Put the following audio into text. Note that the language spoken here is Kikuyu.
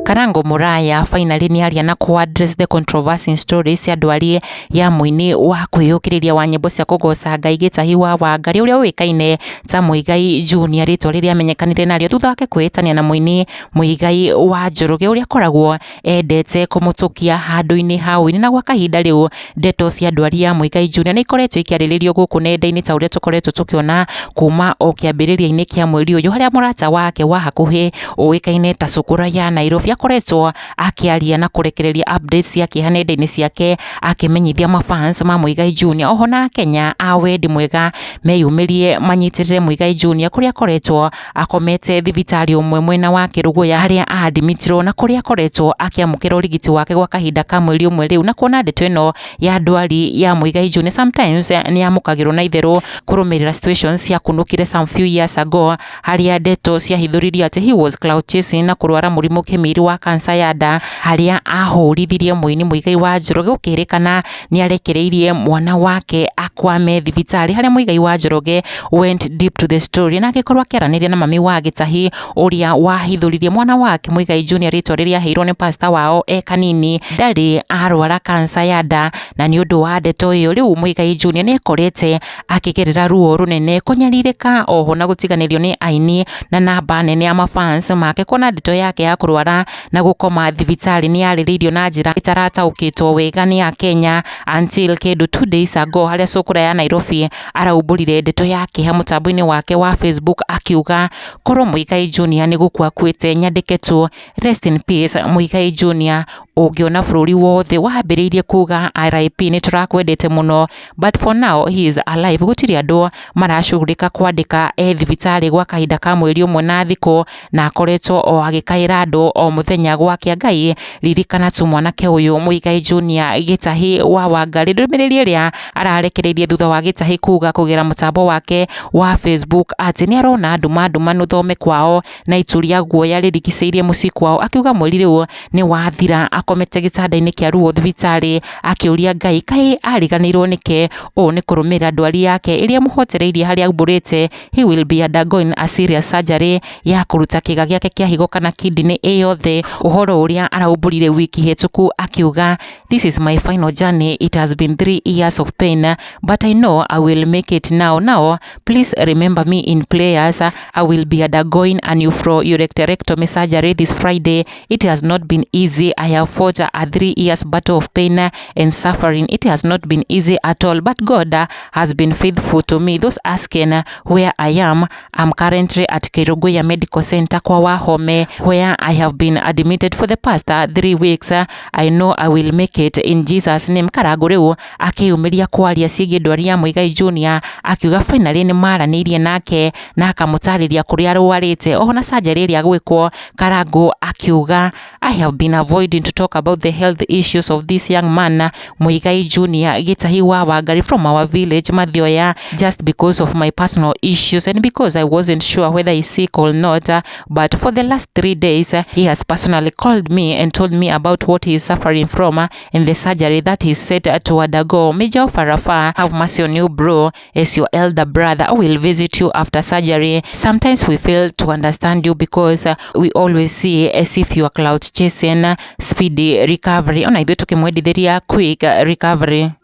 Karango Muraya finally nĩaria na kũ address the controversy stories cia ndwari ya mũini wa kwĩyũkĩrĩria wa nyĩmbo cia kũgoca Ngai Gĩtahi wa Wangari ũrĩa ũĩkaine ta Muigai Junior, rĩtwa rĩrĩa amenyekanire narĩo thutha wake kwĩĩtania na mũini Muigai wa Njoroge ũrĩa akoragwo endete kũmũtũkia handũ-inĩ ha ũini. Na gwa kahinda rĩu ndeto cia ndwari ya Muigai Junior nĩ ikoretwo ikĩarĩrĩrio gũkũ nenda-inĩ ta ũrĩa tũkoretwo tũkĩona kuma o kĩambĩrĩria-inĩ kĩa mweri ũyũ, harĩa mũrata wake wa hakuhĩ ũĩkaine ta Cũkũra ya Nairobi akoretwo akĩaria na kũrekereria updates cia kĩeha nenda-inĩ ciake, akĩmenyithia mafans ma Muigai Junior oho na Akenya a wendi mwega meyumĩrie manyitĩrĩre Muigai Junior kũrĩa akoretwo akomete thibitarĩ ũmwe mwena wa Kĩrũgũya harĩa adimitirwo na kũrĩa akoretwo akĩamũkĩra ũrigiti wake gwa kahinda ka mweri ũmwe rĩu. Na kuona ndeto ĩno ya ndwari ya Muigai Junior sometimes nĩ yamũkagĩrwo na itherũ kũrũmĩrĩra situations ciakunũkire some few years ago, harĩa ndeto ciahithũririe atĩ he was clout chasing na kũrwara mũrimũ kĩmiri wa kansa ya nda, harĩa ahũrithirie mũini Muigai wa Njoroge gũkĩrĩkana nĩ arekereirie mwana wake akwame thibitarĩ, harĩa Muigai wa Njoroge went deep to the story na agĩkorwo akĩaranĩria na mami wa Gĩtahi ũrĩa wahithũririe mwana wake Muigai Junior, rĩtwa rĩrĩa aheirwo nĩ pastor wao e kanini, ndarĩ arwara kansa ya nda. Na nĩ ũndũ wa ndeto ĩyo rĩu Muigai Junior nĩ ekorete akĩgerera ruo rũnene, kũnyarirĩka oho na gũtiganĩrio nĩ aini na namba nene ya mafans make, kuona ndeto yake ya kũrwara na gũkoma thibitarĩ nĩ yarĩrĩirio na njĩra ĩtarataũkĩtwo wega nĩ Akenya until kĩndũ 2 days ago, harĩa Cũkũra ya Nairobi araumbũrire ndeto ya kĩeha mũtambo-inĩ wake wa Facebook akiuga, "Korwo Muigai Junior nĩ gũkua akuĩte, nyandĩke tu 'Rest in peace Muigai Junior', ũngĩona bũrũri wothe wambĩrĩirie kuga 'RIP, nĩ tũrakwendete mũno.' But for now he is alive, gũtirĩ andũ maracugurĩka kwandĩka e thibitarĩ gwa kahinda ka mweri ũmwe na thikũ, na akoretwo o agĩkaĩra andũ o mũthenya gwake. Ngai ririkana tu mwanake ũyũ Muigai Junior Gĩtahi wa Wangari." Ndũmĩrĩri ĩrĩa ararekereirie thutha wa Gĩtahi kuga kũgerera mũtambo wake wa Facebook atĩ nĩ arona nduma ndumanu thome kwao na itu rĩa guoya rĩrigicĩirie mũciĩ kwao, akiuga mweri rĩu nĩ wathira akomete gĩtanda-inĩ kĩa ruo thibitarĩ, akĩũria Ngai kaĩ ariganĩirwo nĩke. Ũũ nĩ kũrũmĩrĩra ndwari yake ĩrĩa ĩmũhotereirie, harĩa aumbũrĩte he will be undergoing a serious surgery ya kũruta kĩga gĩake kĩa higo kana kidney ĩ yothe, ũhoro ũrĩa araumbũrire wiki hĩtũku akiuga, "This is my final journey. It has been 3 years of pain, but I know I will make it. Now please remember me in prayers. I will be undergoing a nephroureterectomy surgery this Friday. It has not been easy. I have fought a 3 years battle of pain and suffering. It has not been easy at all, but God has been faithful to me. Those asking where I am, I'm currently at Kerugoya Medical Center kwa Wahome, where I have been admitted for the past 3 weeks. I know I will make it in Jesus' name." Karango rĩu akĩyumĩria kwaria ciĩgiĩ ndwari ya Muigai Junior, akiuga finally nĩ maranĩirie nake na akamũtarĩria kũrĩa arwarĩte oho na surgery ĩrĩa gwĩkwo. Karango akiuga, "I have been avoiding to talk about the health issues of this young man Muigai Junior Gĩtahi wa Wangari from our village Mathioya just because of my personal issues and because I wasn't sure whether he's sick or not. But for the last 3 days he has personally called me and told me about what he is suffering from and the surgery that he's set to undergo. May Jehovah Rapha have mercy on you, bro. As your elder brother, I will visit you after surgery. Sometimes we fail to understand you because we always see as if you are clout chasing. Speedy recovery." Ona ithuĩ tũkĩmwendithĩria quick recovery.